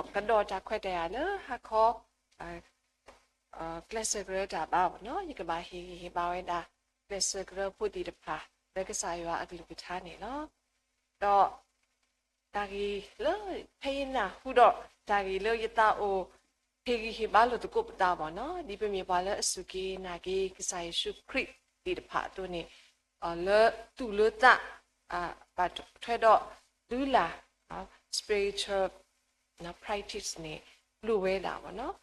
ကဒီးတၢ်ခွဲးတၢ်ယာ်လၢဟါခီ ကျဲးစၢးကရၢတၢ်ဘါဘၣ်နီၤ, ယကဘၣ်ဟ့ၣ်ဂံၢ်ဟ့ၣ်ဘါဝဲဒၣ် ကျဲးစၢးကရၢဖိသ့ၣ်တဖၣ် လၢကစၢ်ယွၤအကလုၢ်ကထါန့ၣ်လီၤ. ဒီး တၢ်ဂ့ၢ်လၢ ဖဲယနၢ်ဟူဒီး တၢ်ဂ့ၢ်လၢယသးအိၣ် ဟ့ၣ်ဂံၢ်ဟ့ၣ်ဘါလိာ်သကိးပသးဘၣ်နီၤ, ဒ်ပမ့ၢ်ပှၤလၢအစူၢ်က့ၤနာ်က့ၤ ကစၢ်ယ့ၣ်ၡူးခရံာ်သ့ၣ်တဖၣ်အသိးန့ၣ် လၢသူၣ်လၢသး ဘၣ်ထွဲဒီး လုၢ်လၢ် spiritual practice န့ၣ် လိၣ်ဝဲဒၣ်ဘၣ်နီၤ.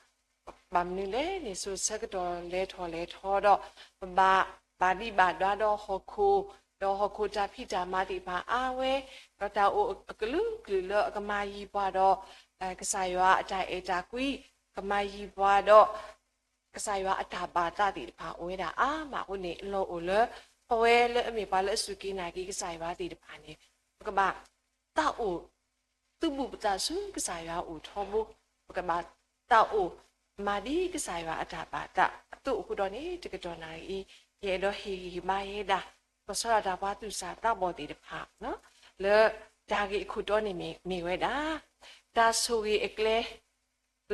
ဘၣ်မနုၤလဲၣ်န့ၣ် စိၤဆၢကတီၢ်လဲၤထီၣ်လဲၤထီဒီး ပဘၣ်ဘၣ်ဒံးဘၣ်ဒွါဒီးဟီၣ်ခိၣ်, ဒီးဟီၣ်ခိၣ်တၢ်ဖံးတၢ်မၤသ့ၣ်တဖၣ်အါဝဲ, ဒီးတၢ်အိၣ်အကလုာ်ကလုာ်လၢအကမၤယံၤပှၤဒီး ကစၢ်ယွၤအတၢ်အဲၣ်တၢ်ကွံ, ကမၤယံၤပှၤဒီး ကစၢ်ယွၤအတၢ်ဘၣ်သးသ့ၣ်တဖၣ်အိၣ်ဝဲဒၣ်အါမးအဃိန့ၣ် အလီၢ်အိၣ်လၢ ပဝဲလၢအမ့ၢ်ပှၤလၢအစူၢ်က့ၤနာ်က့ၤကစၢ်ယွၤသ့ၣ်တဖၣ်န့ၣ် ပကဘၣ်သးအိၣ် သူၣ်ဘူၣ်သးစူၤကစၢ်ယွၤအိၣ်ထီဘိ, ပကဘၣ်သးအိၣ်မၤဒ်ကစၢ်ယွၤအတၢ်ဘၣ်သးအသိးအဃိဒီးန့ၣ် တကတီၢ်နၣ်ရံၣ်အံၤ ယအဲၣ်ဒိးဟ့ၣ်ဂံၢ်ဟ့ၣ်ဘါယဲဒၣ် ကီၢ်စီဒီးတၢ်ပှၤသူၣ်စၢ်သးဘီၣ်သ့ၣ်တဖၣ် လၢတၢ်ဂ့ၢ်အခိၣ်တီန့ၣ်မ့ၢ်ဝဲဒၣ် တၢ်ဆိၣ်ဂ့ၤအကျဲ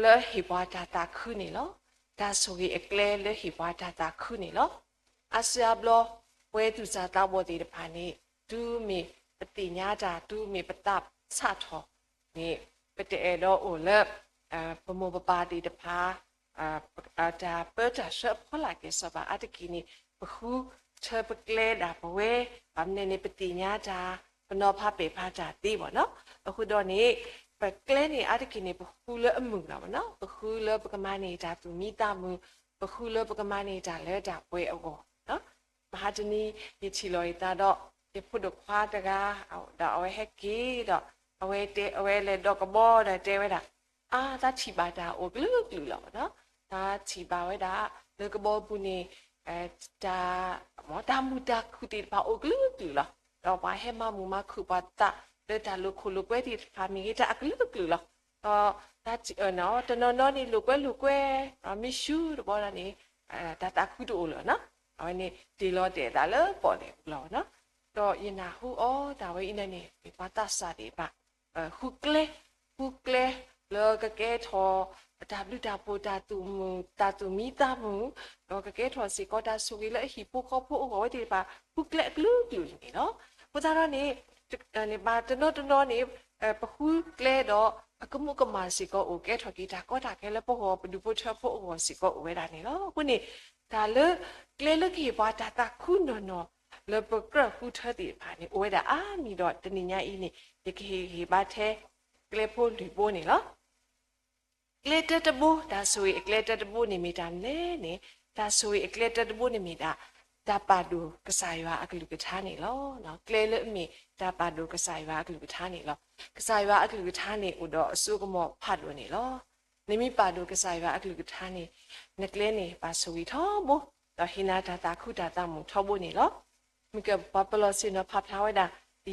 လၢဟ့ၣ်ပှၤတၢ်သးခုန့ၣ်လီၤ. တၢ်ဆိၣ်ဂ့ၤအကျဲလၢဟ့ၣ်ပှၤတၢ်သးခုန့ၣ်လီၤ. အါစုအါဘျီ ပဝဲသူၣ်စၢ်သးဘီၣ်သ့ၣ်တဖၣ်န့ၣ် တုၤမ့ၢ်ပသ့ၣ်ညါတၢ် တုၤမ့ၢ်ပသးဆးထီၣ်န့ၣ် ပတအဲၣ်ဒိးအိၣ်လၢ ပမိၢ်ပပၢ်သ့ၣ်တဖၣ် တၢ်ပၢတၢ်ဆှၢအဖီလာ်ကဲၤစီၤပၤအါတက့ၢ်န့ၣ် ပဃုထၢပကျဲဒၣ်ပဝဲ, ဘၣ်မနုၤန့ၣ် ပသ့ၣ်ညါတၢ် ပနီၤဖးပဲာ်ဖးတၢ်သ့ဘၣ်နီၤ. အဃိဒီးန့ၣ် ပကျဲန့ၣ်အါတက့ၢ်န့ၣ် ပဃုလၢအမုာ်လီၤဘၣ်နီၤ, ပဃုလၢပကမၤန့ၢ်တၢ်သူၣ်မံသးမုာ်, ပဃုလၢပကမၤန့ၢ်တၢ်လၢတၢ်ပှဲၤအဂီၢ် မဟါတနံၤ ယထံၣ်လီၤယသးဒီး ယဖိဒိၣ်ခွါတဂၤ ဒီးအဝဲဟဲက့ၤဒီး အဝဲတဲ အဝဲလဲၤဒီးကဘီဒီးတဲဝဲဒၣ်, အါ သးထံၣ်ဘၣ်တၢ်အိၣ်ကလုာ်ကလုာ်လီၤနီၤ. သးထံၣ်ဘၣ်ဝဲဒၣ် လၢကဘီပူၤန့ၣ် တၢ် တၢ်မုာ်တၢ်ခုၣ်သ့ၣ်တဖၣ်အိၣ်ကလုာ်ကလုာ်လီၤ. ဒီးပှၤဟဲမၤမုာ်မၤခုၣ်ပှၤသး လၢတၢ်လိာ်ခိၣ်လိာ်ကွဲသ့ၣ်တဖၣ်မ့ၢ်ဂ့ၤ တၢ်အကလုာ်ကလုာ်လီၤ. ဒီး တနီၤနီၤန့ၣ် လိာ်ကွဲလိာ်ကွဲ မ့ၢ်ဆူတဘီဒီးန့ၣ် တၢ်သးခုတအိၣ်လၢၤနီၤ. အဝဲန့ၣ်တ့ၢ်လီၤတဲာ်အသးလၢပီၣ်လဲၣ်ပူၤလီၤနီၤ. ဒီးယနၢ်ဟူအီၤ တၢ်ဝဲအံၤန့ၣ်န့ၣ် မ့ၢ်ပှၤသးစၢ်သ့ၣ်တဖၣ် ဃုကျဲ ဃုကျဲ လၢကကဲထီၣ် တၢ်ဘျုးတၢ်ဖှိၣ် တၢ်သူၣ်မုာ် တၢ်သူၣ်မံသးမုာ်, ဒီးကကဲထီၣ်စ့ၢ်ကီးတၢ်ဆိၣ်ဂ့ၤလၢအဟံၣ်ဖိဃီဖိအဂီၢ်ဝဲသ့ၣ်တဖၣ် ဃုကျဲအကလုာ်ကလုာ်န့ၣ်လီၤ. အဃိသတးဒီးန့ၣ် ဘၣ်တနီၤတနီၤန့ၣ် ပဃုကျဲဒီး အကမူးကမၣ်စ့ၢ်ကီးအိၣ် ကဲထီၣ်က့ၤတၢ်ကီတၢ်ခဲလၢပဂီၢ် ပဒူၣ်ဖိထၢဖိအဂီၢ်စ့ၢ်ကီးအိၣ်ဝဲဒၣ်န့ၣ်လီၤ. အဃိန့ၣ် တၢ်လၢ ကျဲလၢကဟ့ၣ်ပှၤတၢ်သးခုနီၢ်နီၢ် လၢပကြၢးဃုထၢသ့ၣ်တဖၣ်န့ၣ် အိၣ်ဝဲဒၣ်အါမံၤဒီး တနံၤညါအံၤန့ၣ် ယကဟ့ၣ်ဂံၢ်ဟ့ၣ်ဘါထဲ ကျဲဖိလွံၢ်ဘိန့ၣ်လီၤ. ကျဲတၢတဘိ တၢ်ဆိၣ်ဂ့ၤအကျဲတၢတဘိန့ၣ်မ့ၢ်တၢ်မနုၤလဲၣ်န့ၣ်, တၢ်ဆိၣ်ဂ့ၤအကျဲတၢတဘိန့ၣ်မ့ၢ်ဒၣ် တၢ်ပာ်ဒိၣ်ကစၢ်ယွၤအကလုၢ်ကထါန့ၣ်လီၤ. ကျဲလၢအမ့ၢ်တၢ်ပာ်ဒိၣ်ကစၢ်ယွၤအကလုၢ်ကထါန့ၣ်လီၤ. ကစၢ်ယွၤအကလုၢ်ကထါန့ၣ် အိၣ်ဒီးအစိအကမီၤဖးဒိၣ်န့ၣ်လီၤ. နမ့ၢ်ပာ်ဒိၣ်ကစၢ်ယွၤအကလုၢ်ကထါန့ၣ် နကျဲန့ၣ်ဘၣ်ဆိၣ်ဂ့ၤထီဘိ, ဒီးဟ့ၣ်နၤတၢ်သးခုတၢ်သးမုာ်ထီဘိန့ၣ်လီၤ. မ့ၢ်ကပှၤပလီၢ်ဆ့ၣ်နီၤဖးဖျါဝဲဒၣ်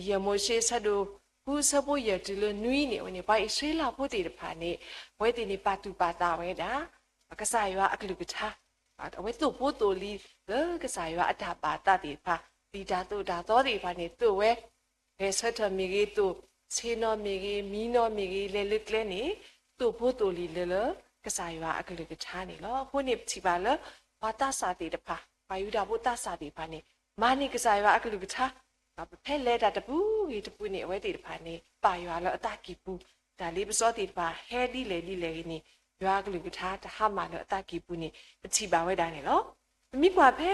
ယဲၢ်မိၤၡ့အဆၢဒိၣ်ဃုအဆၢဖိယဲၢ်တုၤလၢနွံန့ၣ် အဝဲန့ၣ် ပှၤအံၣ်စရ့လးဖိသ့ၣ်တဖၣ်န့ၣ် အဝဲသ့ၣ်န့ၣ်ပာ်သူၣ်ပာ်သးဝဲဒၣ် ကစၢ်ယွၤအကလုၢ်ကထါ, အဝဲသိၣ်ဖိသိၣ်လံၤလၢကစၢ်ယွၤအတၢ်ဘၣ်သးသ့ၣ်တဖၣ်, ဒ်တၢ်သိၣ်တၢ်သီသ့ၣ်တဖၣ်န့ၣ် သိၣ်ဝဲ ဂဲၤဆၢထၢၣ်မ့ၢ်ဂ့ၤသိၣ်, ဆ့ၣ်နီၤမ့ၢ်ဂ့ၤ, မံနီၤမ့ၢ်ဂ့ၤ, လဲၤလၢကျဲန့ၣ် သိၣ်ဖိသိၣ်လံၤလၢလၢ ကစၢ်ယွၤအကလုၢ်ကထါန့ၣ်လီၤ. အဃိန့ၣ်ပထံၣ်ဘၣ်လၢ ပှၤသးစၢ်သ့ၣ်တဖၣ်, ပှၤယူဒၤဖိသးစၢ်သ့ၣ်တဖၣ်န့ၣ် မၤန့ၢ်ကစၢ်ယွၤအကလုၢ်ကထါ, ပဖဲလဲၤတၢ်တပူၤဂ့ၤတပူၤန့ၣ် အဝဲသ့ၣ်တဖၣ်န့ၣ် ပာ်ယွၤလၢအသးကံၢ်ပူၤ, တၢ်လ့ပစီသ့ၣ်တဖၣ် ဟဲဒ်လဲၣ်ဒ်လဲၣ်ဂ့ၤန့ၣ် ယွၤအကလုၢ်ကထါတဟါမၢ်လၢအသးကံၢ်ပူၤန့ၣ် ပထံၣ်ဘၣ်ဝဲဒၣ်န့ၣ်လီၤ. ပမ့ၢ်ကွၢ်ဖဲ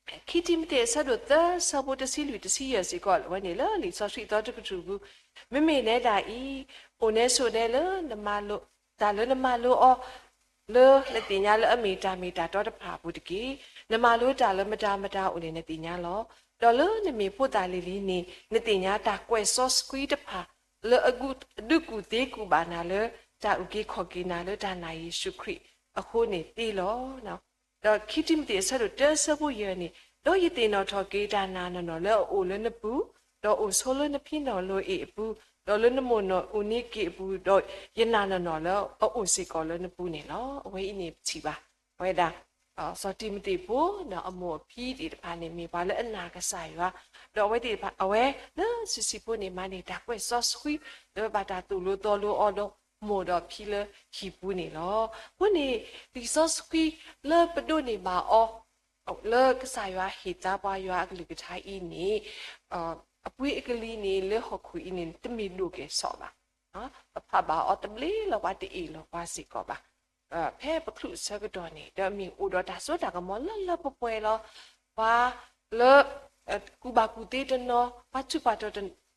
ခံတံၤမသ့းအဆၢဒိၣ်သၢ ဆၢဖိတဆံလွံၢ်တဆံယဲၢ်စ့ၢ်ကီး အဝဲန့ၣ်လၢလံာ်စီဆှံအသီတကတြူၢ်ပူၤ, မ့မ့ၢ်နဲဒၣ်အံၤ အိၣ်နဲဆိးနဲလၢ တၢ်လၢနမၤလိအီၤ လၢနသ့ၣ်ညါလၢအမ့ၢ်တၢ်မ့ၢ်တၢ်တီတဖၣ်အပူၤတက့ၢ်. နမၤလိတၢ်လၢမတၤမတၤအိၣ်န့ၣ်နသ့ၣ်ညါလီၤ. ဒီးလၢနမ့ၢ်ဖိသၣ်လံၤလံၤန့ၣ် နသ့ၣ်ညါတၢ်ကွဲးစီဆှံတဖၣ် လၢအဒုးကူၣ်သ့ကူၣ်ဘၣ်နၤလၢ တၢ်အုၣ်က့ၤခီၣ်က့ၤနၤလၢတၢ်နာ်ယ့ၣ်ၡူးခရံာ်အဃိန့ၣ်သ့လီၤ. ဒီးခံတံၤမသ့းအဆၢဒိၣ်တၢ အဆၢဖိယဲၢ်န့ၣ်, ဒီးယသ့ၣ်နီၣ်ထီၣ်က့ၤတၢ်နာ်နီၢ်နီၢ်လၢအအိၣ်လၢနပူၤ, ဒီးအိၣ်ဆိးလၢနဖံနီၣ်လိၤအ့ၣ်အပူၤ, ဒီးလၢနမိၢ်နီၢ်အိၣ်နံၤက့ၣ်အပူၤ, ဒီးယနာ်နီၢ်နီၢ်လၢအအိၣ်စ့ၢ်ကီးလၢနပူၤန့ၣ်လီၤ. အဝဲအံၤန့ၣ်ပထံၣ်ဘၣ်ဝဲဒၣ် စီၤတံၤမသ့းဖိ အမိၢ်အဖံသ့ၣ်တဖၣ်န့ၣ် မ့ၢ်ပှၤလၢအနာ်ကစၢ်ယွၤ, ဒီးအဝဲသ့ၣ်တဖၣ် အဝဲလၢစုာ်စုာ်ဖိန့ၣ် မၤန့ၢ်တၢ်ကွဲးစီဆှံ လၢဘၣ်တၢ်သိၣ်လိသီလိအီၤဒီး မိၢ်ဒီးဖံလၢဟံၣ်ပူၤန့ၣ်လီၤ. အဃိန့ၣ် လံာ်စီဆှံလၢပဒိးန့ၢ်ဘၣ်အီၤ လၢကစၢ်ယွၤဟ့ၣ်သါပှၤယွၤအကလုၢ်ကထါအံၤန့ၣ် အပှ့ၤအကလံၤန့ၣ် လၢဟီၣ်ခိၣ်အံၤန့ၣ် တမ့ၢ်ဒိၣ်ကဲၣ်ဆိးဘၣ်. ပဖးဘၣ်အီၤတဘျ့လီၤ ပှၤတအ့ၣ်လိာ်ပှၤစ့ၢ်ကီးဘၣ်. ဖဲပချုးအဆၢကတီၢ်န့ၣ် ဒီးမ့ၢ်အိၣ်ဒီးတၢ်စိတၢ်ကမီၤလၢလၢပှဲၤပှဲၤလီၤ. ပှၤလၢ ကူၣ်ဘၣ်ကူၣ်သ့တနီၤ, ပှၤထူးပှၤတီၤ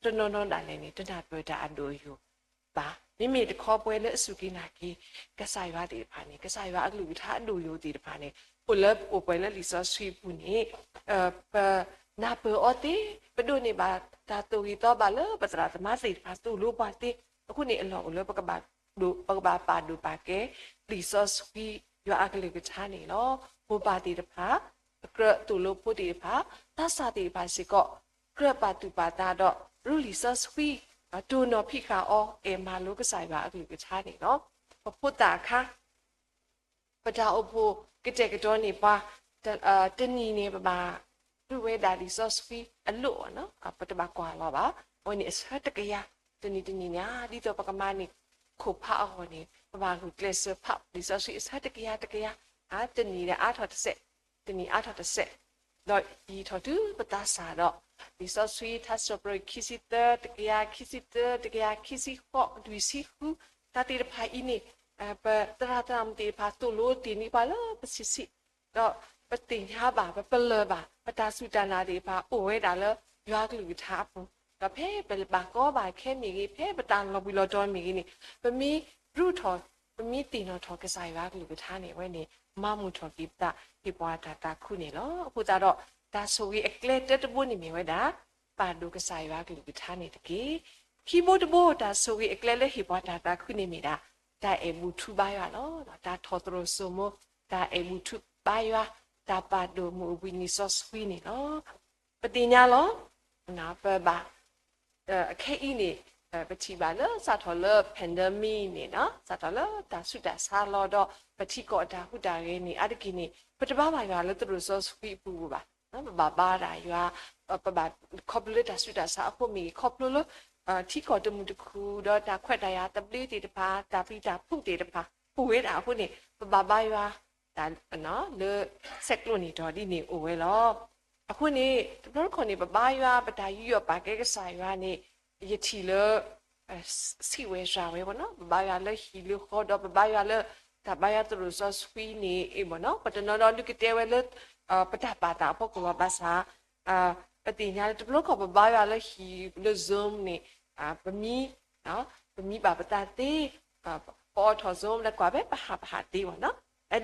တနီၤနီၤဒၣ်လဲာ်န့ၣ် တနၢ်ပၢၢ်တၢ်အဒိၣ်အယိာ်ဘၣ်. မ့မ့ၢ်တခီပှဲၤလၢအစူၢ်က့ၤနာ်က့ၤ ကစၢ်ယွၤသ့ၣ်တဖၣ်န့ၣ်, ကစၢ်ယွၤအကလုၢ်ကထါအဒိၣ်ယိာ်သ့ၣ်တဖၣ်န့ၣ် အိၣ်လၢအိၣ်ပှဲၤလၢလံာ်စီဆှံအပူၤန့ၣ် ပနၢ်ပၢၢ်အီၤသ့, ပဒိးန့ၢ်ဘၣ်တၢ်သိၣ်ဂ့ၤသီဘၣ်လၢပသရၣ်သမါသ့ၣ်တဖၣ်သိၣ်လိပှၤသ့, အဃိန့ၣ်အလီၢ်အိၣ်လၢ ပကဘၣ်ပာ်ဒိၣ်ပာ်ကဲ လံာ်စီဆှံယွၤအကလုၢ်ကထါန့ၣ်လီၤ. မိၢ်ပၢ်သ့ၣ်တဖၣ်, ကြၢးသိၣ်လိဖိသ့ၣ်တဖၣ်, သးစၢ်သ့ၣ်တဖၣ်စ့ၢ်ကီး ကြၢးပာ်သူၣ်ပာ်သးဒီး ရူလံာ်စီဆှံ, တိၢ်နီၣ်ဖံးဃာ်အီၤ အဲၣ်မၤလိကစၢ်ယွၤအကလုၢ်ကထါန့ၣ်လီၤ. ပဖိသၣ်အခါ ပတၢ်အိၣ်ဖှိၣ်ကတဲာ်ကတီၤန့ၢ်ပှၤ, တနံၤန့ၣ် ပဘၣ်ဒုးဝဲဒၣ်လံာ်စီဆှံအလိၣ်, ပတဘၣ်ကွၢ်လီၤဘၣ်. အဝဲန့ၣ်အဆၢတကယၤ, တနံၤတနံၤန့ၣ် ဒ်သိးပကမၤန့ၢ်ခိၣ်ဖးအဂီၢ်န့ၣ် ပဘၣ်ဂုာ်ကျဲးစၢးဖးလံာ်စီဆှံအဆၢတကယၤတကယၤ, တနံၤဒီးအါထီၣ်တစဲး, တနံၤအါထီၣ်တစဲး, ဒီးယံာ်ထီၣ်တုၤပသးစၢ်ဒီး လံာ်စီဆှံထါစံးပတြၢၤခံဆံသၢတကယၤ, ခံဆံသၢတကယၤ, ခံဆံဃိး, လွံၢ်ဆံဃု, တၢ်သ့ၣ်တဖၣ်အံၤန့ၣ် ပသရၣ်သရၣ်မုၣ်သ့ၣ်တဖၣ်သိၣ်လိတ့ၢ်န့ၢ်ပှၤလၢပဆံးဆံး, ဒီးပသ့ၣ်ညါဘၣ် ပပလၢၢ်ဘၣ် ပတၢ်စူၢ်တၢ်နာ်သ့ၣ်တဖၣ်အိၣ်ဝဲဒၣ်လၢယွၤကလုၢ်ကထါအပူၤ, ဒီးဖဲပဘၣ်ကီဘၣ်ခဲမ့ၢ်ဂ့ၤ, ဖဲပတၢ်လီၤဘှံးလီၤတီၤမ့ၢ်ဂ့ၤန့ၣ် ပမ့ၢ်ဒိၣ်ထီၣ်, ပမ့ၢ်သ့ၣ်နီၣ်ထီၣ်ကစၢ်ယွၤကလုၢ်ကထါန့ၣ် အဝဲန့ၣ် မၤမုာ်ထီၣ်က့ၤပသး ဟ့ၣ်ပှၤတၢ်သးခုန့ၣ်လီၤ. အဃိသတးဒီး တၢ်ဆိၣ်ဂ့ၤအကျဲတၢတဘိန့ၣ်မ့ၢ်ဝဲဒၣ် ပာ်ဒိၣ်ကစၢ်ယွၤကလုၢ်ကထါန့ၣ်တက့ၢ်. ခံဘိတဘိ တၢ်ဆိၣ်ဂ့ၤအကျဲလၢဟ့ၣ်ပှၤတၢ်သးခုန့ၣ်မ့ၢ်ဒၣ် တၢ်အဲၣ်ဘူၣ်ထူဘါယွၤလီၤ. တၢ်ထီၣ်သရိာ်စိမိၤ, တၢ်အဲၣ်ဘူၣ်ထူဘါယွၤ, တၢ်ပာ်ဒိၣ်မုၢ်အိၣ်ဘှံးနံၤစီဆှံန့ၣ်လီၤ. ပသ့ၣ်ညါလီၤ ပဘၣ် အခဲအံၤန့ၣ် ပထံၣ်ဘၣ်လၢစးထီၣ်လၢ pandemic န့ၣ်, စးထီၣ်လၢတၢ်ဆူးတၢ်ဆါလီၤဒီး ပထံကီၢ်အတၢ်ဟူးတၢ်ဂဲၤန့ၣ် အါတက့ၢ်န့ၣ် ပတဘါဘၣ်ယွၤလၢသရိာ်စီဆှံအပူၤဘၣ်. ပဘၣ်ဘါဒၣ်ယွၤ, ပဘၣ်ခီဖျိလၢတၢ်ဆူးတၢ်ဆါအဃိမ့ၢ်ဂ့ၤ, ခီဖျိလၢ ထံကီၢ်တမုာ်တခုၣ် ဒီးတၢ်ခွဲးတၢ်ယာ်သဘျ့သ့ၣ်တဖၣ်, တၢ်ပျံၤတၢ်ဖုးသ့ၣ်တဖၣ် အိၣ်ဝဲဒၣ်အဃိန့ၣ် ပဘၣ်ဘါယွၤ လၢဆဲးကျိးန့ၣ်ဒီးဒ်န့ၣ်အိၣ်ဝဲလီၤ. အဃိန့ၣ် တဘျီတခီၣ်န့ၣ် ပဘါယွၤ ပတၢ်ယူးယီၣ်ပာ်ကဲကစၢ်ယွၤန့ၣ် ယထံၣ်လၢ ဆံးဝဲစှၤဝဲဘၣ်နီၤ, ပဘါယွၤလၢဟံၣ်လၢဃီ ဒီးပဘါယွၤလၢ တၢ်ဘါယွၤသရိာ်စီဆှံန့ၣ် အ့ၣ်ဘၣ်နီၤ, ပတနီၤနီၤဒုးကတဲဝဲလၢ ပတၢ်ပာ်သးအဖီခိၣ်လီၤ. ဘၣ်ဆၣ် ပသ့ၣ်ညါလၢတဘျီခီၣ် ပဘါယွၤလၢဟံၣ်လၢ Zoom န့ၣ် ပမံ ပမံဘၣ်ပသးသ့, ပအိးထီၣ် Zoom ဒီးကွၢ်ဖဲပဟးပဟးသ့ဘၣ်နီၤ.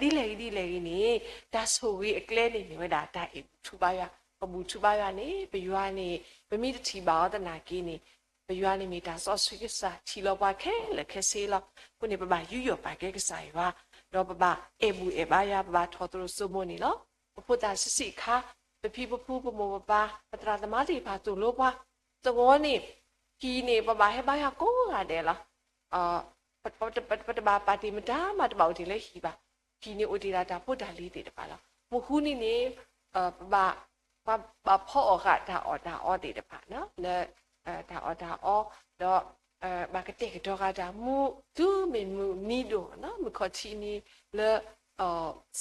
ဒ်လဲၣ်ဂ့ၤဒ်လဲၣ်ဂ့ၤန့ၣ် တၢ်ဆိၣ်ဂ့ၤအကျဲန့ၣ်မ့ၢ်ဝဲဒၣ် တၢ်အဲၣ်ဘူၣ်ထူဘါယွၤ, ပဘူၣ်ထူဘါယွၤန့ၣ် ပယွၤန့ၣ် ပမ့ၢ်တထံၣ်ဘၣ်အီၤသနာ်က့န့ၣ် ပယွၤန့ၣ်မ့ၢ်တၢ်စီဆှံကစၢ် ထံၣ်လီၤပှၤခဲလၢာ်ခဲဆ့လီၤ. အဃိန့ၣ် ပဘၣ်ယူးယီၣ်ပာ်ကဲကစၢ်ယွၤ, ဒီးပဘၣ်အဲၣ်ဘူၣ်အဲၣ်ဘါယွၤ, ပဘၣ်ထီၣ်သရိာ်စိမိၤန့ၣ်လီၤ. ပဖိသၣ်ဆံးဆံးအခါ, ပဖံပဖု ပမိၢ်ပပၢ် ပသရၣ်သမါသ့ၣ်တဖၣ်သိၣ်လိပှၤ, သဝီန့ၣ် ဟံၣ်န့ၣ် ပဘၣ်ဟဲဘါယွၤကိးဂၤဒဲးလီၤ. ပတဘၣ်ပာ်တ့ၢ်မတၤမး တဘၣ်အိၣ်တ့ၢ်လၢဟံၣ်ဘၣ်. ဟံၣ်န့ၣ်အိၣ်တ့ၢ်ဒၣ်တၢ်ဖိတၢ်လံၤသ့ၣ်တဖၣ်လီၤ. မုၢ်ဃုနံၤန့ၣ် ပဘၣ် ပဘၣ်ဖီအီၣ်ဃာ်တၢ်အီၣ်တၢ်အီသ့ၣ်တဖၣ် လၢ တၢ်အီၣ်တၢ်အီ, ဒီး ဘၣ်ကတဲာ်ကတီၤဃာ်တၢ်မူ တုၤမ့ၢ်မုၢ်နံၤဒိၣ် မုၢ်ခီၣ်ထံးနံၤလၢ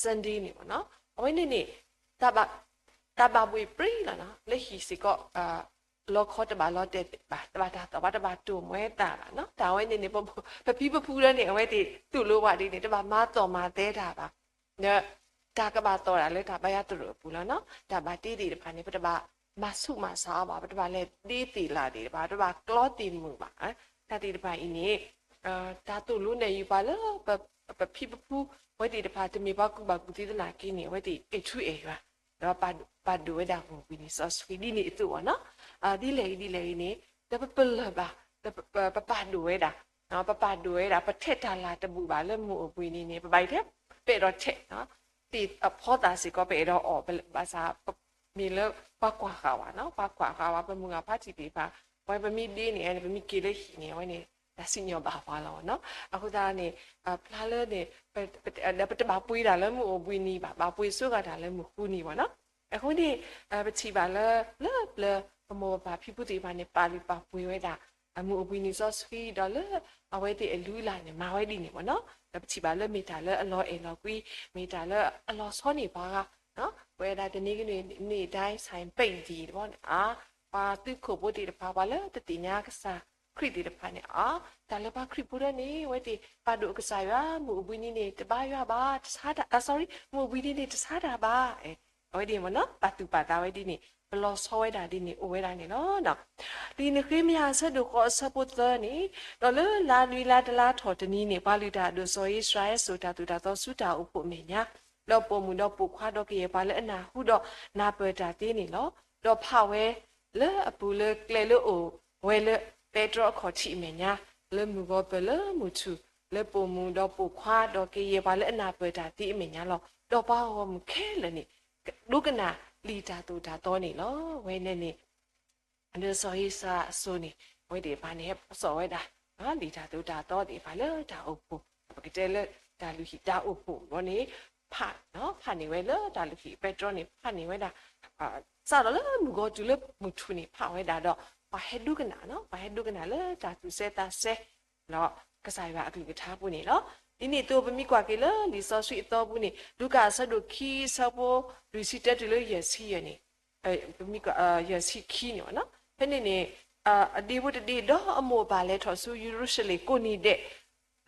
Sunday န့ၣ်ဘၣ်နီၤ. အဝဲန့ၣ်န့ၣ် တၢ်ဘၣ်ဘှ့ၣ်ပြံလီၤနီၤ. လၢဟံၣ်စ့ၢ်ကီး လီခီတဘၣ်လီၤတဲာ်ဘၣ်, တဘၣ်တၢ်သီၣ်ဘၣ်, တဘၣ်တိၢ်မွဲသးဘၣ်နီၤ. တၢ်ဝဲန့ၣ်န့ၣ် ပဖံပဖုလၢန့ၣ် အဝဲသ့ၣ်သိၣ်လိပှၤဒ်န့ၣ် တဘၣ်မၤသီၣ်မၤသဲတၢ်ဘၣ်. ဒီး တၢ်ကဘၣ်သီၣ်ဒၣ်လၢတၢ်ဘါယွၤသရိာ်အပူၤလီၤနီၤ. တၢ်ဘၣ်တ့သ့ၣ်တဖၣ်န့ၣ် ပတဘၣ်မၤဆူးမၤဆါအီၤဘၣ်, ပတဘၣ်လဲၤဒ့သ့ၣ်လၣ်သ့ၣ်တဖၣ်, ပတဘၣ်ကျီသ့ၣ်မုာ်ဘၣ်. တၢ်သ့ၣ်တဖၣ်အံၤန့ၣ် တၢ်သိၣ်လိနဲၣ်ယုာ်ပှၤလၢ ပဖံပဖု အဝဲသ့ၣ်တဖၣ် တမ့ၢ်ပှၤကူၣ်ဘၣ်ကူၣ်သ့သနာ်က့န့ၣ် အဝဲသ့ၣ်အဲၣ်ထူအဲၣ်ယွၤ ဒီးပာ်ဒိၣ်ဝဲဒၣ်မုၢ်ဘှံးနံၤစီဆှံဒ်န့ၣ်အသိးဘၣ်နီၤ. ဒ်လဲၣ်ဂ့ၤဒ်လဲၣ်ဂ့ၤန့ၣ် ဒီးပပလၢၢ်ဘၣ်, ပပာ်ဒိၣ်ဝဲဒၣ်, ပပာ်ဒိၣ်ဝဲဒၣ်, ပထဲးတၢ်လၢ်တဘူၣ်ဘၣ်လၢမုၢ်အိၣ်ဘှံးနံၤန့ၣ် ပဘၣ်အံၤထဲ ပအဲၣ်ဒိးထဲး သ့ၣ်အဖီသၣ်စ့ၢ်ကီး ပအဲၣ်ဒိးအီၣ်, ဘၣ်ဆၣ် မ့ၢ်လၢပှၤကွၢ်ဃာ်ဝဲနီၤ, ပှၤကွၢ်ဃာ်ဝဲ, ပမိၢ်ဂၤဖါတံၢ်သ့ၣ်တဖၣ် အဝဲပမ့ၢ်ဒ့န့ၣ် ပမ့ၢ်က့ၤလၢဟံၣ်န့ၣ် အဝဲန့ၣ် တၢ်စံၣ်ညီၣ်ဘၣ်ပှၤလီၤနီၤ. အဃိသတးန့ၣ် ဖျါလၢန့ၣ် ဒီးပတဘၣ်ပှ့ၤတၢ်လၢမုၢ်အိၣ်ဘှံးနံၤဘၣ်, ဘၣ်ပှ့ၤစိဂၤတၢ်လၢမုၢ်ဃုနံၤဘၣ်နီၤ. အဃိန့ၣ် ပထံၣ်ဘၣ်လၢ လၢပျၢၤ ပမိၢ်ပပၢ်ဖံဖုသ့ၣ်တဖၣ်န့ၣ် ပာ်လုၢ်ပာ်ပှ့ၤဝဲဒၣ် အမုၢ်အိၣ်ဘှံးနံၤစီဆှံဒီးလၢ အဝဲသ့ၣ်အလုၢ်အလၢ်န့ၣ် မၤဝဲဒ်န့ၣ်မ့ၢ်နီၤ. ဒီးပထံၣ်ဘၣ်လၢမ့ၢ်တၢ်လၢအလီၤအဲၣ်လီၤကွံ, မ့ၢ်တၢ်လၢအလီၤဆီန့ၢ်ပှၤဂၤ, ပဝဲဒၣ်တနံၤကနံၤန့ၣ် ဒၣ် ဆိုင်ပိတ် သ့ၣ်တဖၣ်န့ၣ် အါ, ပှၤသုးခိၣ်ဖိသ့ၣ်တဖၣ် ပှၤလၢတသ့ၣ်ညါကစၢ်ခရံာ်သ့ၣ်တဖၣ်န့ၣ် အါ, တၢ်လၢပှၤခရံာ်ဖိဒၣ်န့ၣ် အဝဲသ့ၣ်ပာ်ဒိၣ်ကစၢ်ယွၤ မုၢ်အိၣ်ဘှံးနံၤန့ၣ် တဘါယွၤဘၣ်, တဆါတၢ်, အ sorry, မုၢ်အိၣ်ဘှံးနံၤန့ၣ် တဆါတၢ်ဘၣ်. အဝဲဒ်န့ၣ်မ့ၢ်နီၤ, ပာ်သူၣ်ပာ်သးဝဲဒ်န့ၣ်, ပလီၤဆီဝဲဒၣ်ဒ်န့ၣ် အိၣ်ဝဲဒၣ်န့ၣ်လီၤ. လံာ်နဃ့မယၤအဆၢဒိၣ်ဃိးအဆၢဖိသၢန့ၣ်, ဒီးလၢလါလွံၡးလါတလါထီၣ်တနံၤန့ၣ် ပှၤလုၢ်တၢ်အဒိၣ်စီၤဧ့စရၤအ့ၣ်စိာ်တၢ်သိၣ်တၢ်သီဆူတၢ်အိၣ်ဖှိၣ်အမဲာ်ညါ, ဒီးပိာ်မုၣ်ဒီးပိာ်ခွါဒီးကယဲၢ်ပှၤလၢအနၢ်ဟူဒီးနၢ်ပၢၢ်တၢ်သ့န့ၣ်လီၤ. ဒီးဖးဝဲလၢအပူၤလၢကျဲလၢအိၣ်ဝဲလၢပဲတြီအခီၣ်ထံးအမဲာ်ညါ, လၢမုၢ်ဂီၤပၢၢ်လၢမုၢ်ထူၣ်, လၢပိာ်မုၣ်ဒီးပိာ်ခွါဒီးကယဲၢ်ပှၤလၢအနၢ်ပၢၢ်တၢ်သ့အမဲာ်ညါလီၤ. ဒီးပှၤဂီၢ်မုၢ်ခဲလၢာ်န့ၣ် ဒိကနၣ်လံာ်တၢ်သိၣ်တၢ်သီန့ၣ်လီၤ. ဝဲန့ၣ်န့ၣ် လၢစီၤဧ့စြၤအစိၤန့ၣ် အဝဲသ့ၣ်တဖၣ်န့ၣ် ဟဲစိာ်ဝဲဒၣ် လံာ်တၢ်သိၣ်တၢ်သီသ့ၣ်တဖၣ်လၢတၢ်အိၣ်ဖှိၣ်, ပကတဲလၢတၢ်လုၢ်ဟံၣ်တၢ်အိၣ်ဖှိၣ်ဘီန့ၣ် ဖး, ဖးန့ၢ်ဝဲလၢတၢ်လုၢ်ဟံၣ်ပဲတြီန့ၣ် ဖးန့ၢ်ဝဲဒၣ် စးထီၣ်လၢမုၢ်ဂီၤတုၤလၢမုၢ်ထူၣ်န့ၣ် ဖးဝဲဒၣ်ဒီး ပှၤဟဲဒိကနၣ်, ပှၤဟဲဒိကနၣ်လၢတၢ်သူၣ်စဲသးစဲ ဒီးကစၢ်ယွၤအကလုၢ်ကထါအပူၤန့ၣ်လီၤ. ဒ်န့ၣ်အသိးပမ့ၢ်ကွၢ်က့ၤလၢလံာ်စီဆှံအသီပူၤန့ၣ် လူၤကၣ်အဆၢဒိၣ်ခံအဆၢဖိ လွံၢ်ဆံတၢတုၤလၢယဲၢ်ဆံယဲၢ်န့ၣ်, ပမ့ၢ်ကွၢ် ယဲၢ်ဆံခံန့ၣ်ဘၣ်နီၤ, ဖဲန့ၣ်န့ၣ် အဒ့ဖိတဒ့ဒီးအမိၢ်အပၢ်လဲၤထီၣ်ဆူယရူၤၡလ့ၣ်ကိးနံၤဒဲး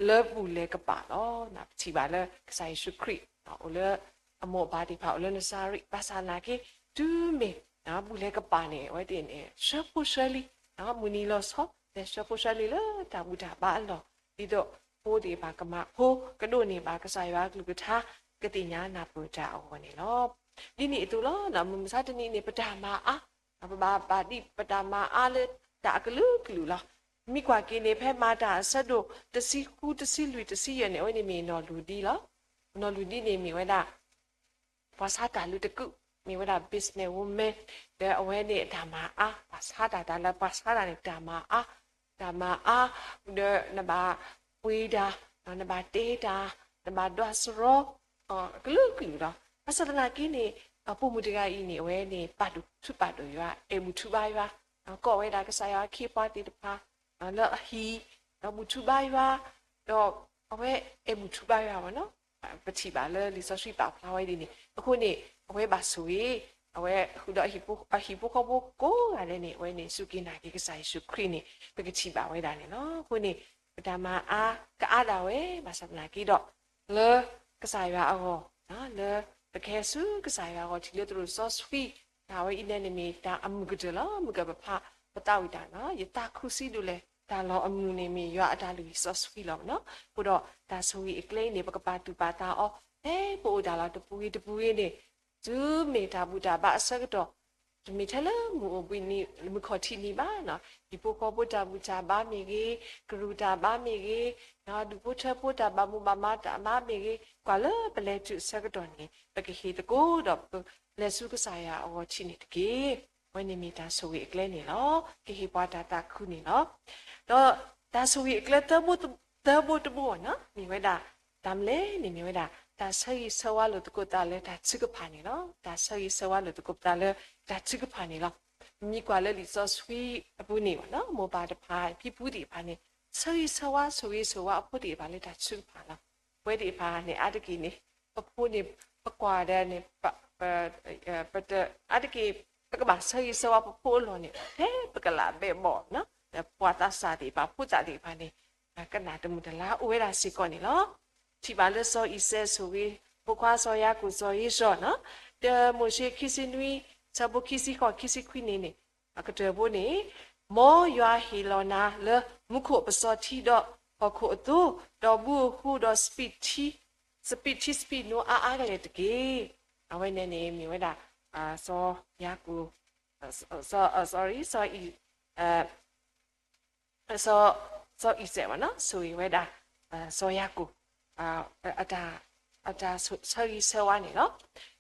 လၢပူၤလဲၤကပၤလီၤ. ပထံၣ်ဘၣ်လၢကစၢ်ယ့ၣ်ၡူးခရံာ် အိၣ်လၢ အမိၢ်အပၢ်သ့ၣ်တဖၣ်အိၣ်လၢနစၤရ့း ဘၣ်ဆၣ်သနာ်က့ တုၤမ့ၢ် ပူၤလဲၤကပၤန့ၣ် အဝဲသ့ၣ်န့ၣ် ဆှၢဖိဆှၢလံ, မုၢ်နံၤလီၤဆီ လဲၤဆှၢဖိဆှၢလံလၢတၢ်ဘူၣ်တၢ်ဘါအလီၢ်, ဒ်သိးဖိသ့ၣ်တဖၣ်ကမၤဖိကဒိးန့ၢ်ဘၣ်ကစၢ်ယွၤအကလုၢ်ကထါ ကသ့ၣ်ညါနၢ်ပၢၢ်တၢ်အဂီၢ်န့ၣ်လီၤ. ဒ်န့ၣ်အသိးလီၤ, မုၢ်မဆါတနံၤန့ၣ် ပတၢ်မၤအါ, ပဘၣ်ပာ်ဒံးပတၢ်မၤအါလၢတၢ်အကလုာ်ကလုာ်လီၤ. မ့ၢ်ကွၢ်က့ၤန့ၣ် ဖဲမၤတၢ်အဆၢဒိၣ်တဆံဃု တဆံလွံၢ် တဆံယဲၢ်န့ၣ် အဝဲန့ၣ်မ့ၢ်နီၢ်လူၢ်ဒံလီၤ. နီၢ်လူၢ်ဒံန့ၣ်မ့ၢ်ဝဲဒၣ် ပှၤဆါတၢ်လၢတကုာ်, မ့ၢ်ဝဲဒၣ် business woman, ဒီးအဝဲန့ၣ်အတၢ်မၤအါ, ပှၤဆါတၢ် တၢ်လၢပှၤဆါတၢ်န့ၣ် တၢ်မၤအါ, တၢ်မၤအါ, ဒီးနဘၣ်ပှ့ၤတၢ်, နဘၣ်တဲတၢ်, နဘၣ်ဒွးစရီ ကလုာ်ကလုာ်လီၤ. ဘၣ်ဆၣ်သနာ်က့န့ၣ် ပိာ်မုၣ်တဂၤအံၤန့ၣ် အဝဲန့ၣ် ပာ်ဒိၣ်ထူပာ်ဒိၣ်ယွၤ, အဲၣ်ဘူၣ်ထူဘါယွၤ, ကိးဝဲဒၣ်ကစၢ်ယွၤအခ့အပှၤသ့ၣ်တဖၣ် လၢအဟံၣ်, ဒီးဘူၣ်ထူဘါယွၤ, ဒီးအဝဲအဲၣ်ဘူၣ်ထူဘါယွၤဘၣ်နီၤ. ပထံၣ်ဘၣ်လၢလံာ်စီဆှံပာ်ဖျါဝဲဒ်န့ၣ်, အဃိန့ၣ် အဝဲဘၣ်ဆိၣ်ဂ့ၤ, အဝဲဃုာ်ဒီးအဟံၣ်ဖိဃီဖိကိးဂၤဒဲးန့ၣ် အဝဲန့ၣ်စူၢ်က့ၤနာ်က့ၤကစၢ်ယ့ၣ်ၡူးခရံာ်န့ၣ် ပကထံၣ်ဘၣ်ဝဲဒၣ်န့ၣ်လီၤ. အဃိန့ၣ် ပတၢ်မၤအါကအါဒၣ်ဝဲ ဘၣ်ဆၣ်သနာ်က့ဒီး လၢကစၢ်ယွၤအဂီၢ်, လၢပကဟဲဆူကစၢ်ယွၤအဂီၢ် ထံၣ်လၢသရိာ်စီဆှံ, တၢ်ဝဲအံၤန့ၣ်မ့ၢ်တၢ်အမုာ်ကတၢၢ်လီၤ. မုၢ်ကပဖးပသးဝံၣ်တၢ်နီၤ, ယသးခုစံးဒ်လဲၣ်, တၢ်လီၤအမုၢ်န့ၣ်မ့ၢ်ယွၤအတၢ်လုၢ်ဟံၣ်စီဆှံလီၤနီၤ. အဃိဒီးတၢ်ဆိၣ်ဂ့ၤအကျဲအံၤန့ၣ် ပကပာ်သူၣ်ပာ်သးအီၤ ဖဲပအိၣ်တၢ်လီၤတပူၤဂ့ၤတပူၤဂ့ၤန့ၣ်, တုၤမ့ၢ်တၢ်ဘူၣ်တၢ်ဘါအဆၢကတီၢ်, တမ့ၢ်ထဲလၢမုၢ်အိၣ်ဘှံးနံၤ မုၢ်ခီၣ်ထံးနံၤဘၣ်နီၤ, ဟံၣ်ဖိဃီဖိတၢ်ဘူၣ်တၢ်ဘါမ့ၢ်ဂ့ၤ, ကရူၢ်တၢ်ဘါမ့ၢ်ဂ့ၤ, ဒူၣ်ဖိထၢဖိတၢ်ဘၣ်မူဘၣ်မၤတၢ်ဘါမ့ၢ်ဂ့ၤ, ကွၢ်လၢပလဲၤတုၤအဆၢကတီၢ်န့ၣ် ပကဟ့ၣ်သကိးဒီးပလဲၤဆူကစၢ်ယွၤအဂီၢ်ထံးန့ၣ်တက့ၢ်. အဝဲန့ၣ်မ့ၢ်တၢ်ဆိၣ်ဂ့ၤအကျဲန့ၣ်လီၤ. ကဟ့ၣ်ပှၤတၢ်သးခုန့ၣ်လီၤ. ဒီးတၢ်ဆိၣ်ဂ့ၤအကျဲသၢဘိတဘိနီၤ မ့ၢ်ဝဲဒၣ် တၢ်မနုၤလဲၣ်န့ၣ်မ့ၢ်ဝဲဒၣ် တၢ်ဆၢဂ့ၤဆၢဝါလိာ်သကိးသးလၢတၢ်ထုကဖၣ်န့ၣ်လီၤ. တၢ်ဆၢဂ့ၤဆၢဝါလိာ်သကိးသးလၢတၢ်ထုကဖၣ်န့ၣ်လီၤ. မ့ၢ်ကွၢ်လၢလံာ်စီဆှံအပူၤန့ၣ် မိၢ်ပၢ်တဖၣ် ဖံဖုသ့ၣ်တဖၣ်န့ၣ် ဆၢဂ့ၤဆၢဝါ ဆိၣ်ဂ့ၤဆိၣ်ဝါအဖိသ့ၣ်တဖၣ်လၢတၢ်ထုကဖၣ်လီၤ. ပဝဲသ့ၣ်တဖၣ်န့ၣ် အါတက့ၢ်န့ၣ် ပဖိန့ၣ် ပကွၢ်ဒီးန့ၣ် ပ အါတက့ၢ် ပကဘၣ်ဆၢဂ့ၤဆၢဝါပဖိအလီၢ်န့ၣ် ဖဲပကလးဘဲးဘီၣ် ပှၤသးစၢ်သ့ၣ်တဖၣ် ဖိသၣ်သ့ၣ်တဖၣ်န့ၣ် ကနၣ်တမုာ်တလၤအိၣ်ဝဲဒၣ်စ့ၢ်ကီးန့ၣ်လီၤ. ထံၣ်ဘၣ်လၢစီၤအံၤစဲးဆိၣ်ဂ့ၤ ဖိခွါစီၤယၤကိာ်စီၤဧ့စီာ်နီၤ, တၢမိၤၡ့ခံဆံနွံ ဆၢဖိခံဆံဃိး ခံဆံခွံန့ၣ်န့ၣ် အကတၢၢ်ဖိန့ၣ် မ်ယွၤဟ့ၣ်လီၤနၤလၢမူခိၣ်အပစီၤထံဒီးဟီၣ်ခိၣ်အသိ, ဒီးဘုဧိၤဃုဧိၤဒီး စပံးထံစပံးနိအါအါကလဲာ်တက့ၢ်. အဝဲန့ၣ်န့ၣ်မ့ၢ်ဝဲဒၣ် စီၤယၤကိာ် sorry စီၤအံၤ စီၤအံၤစဲး ဆိၣ်ဂ့ၤဝဲဒၣ် စီၤယၤကိာ် အတၢ်ဆၢဂ့ၤဆၢဝါန့ၣ်လီၤ.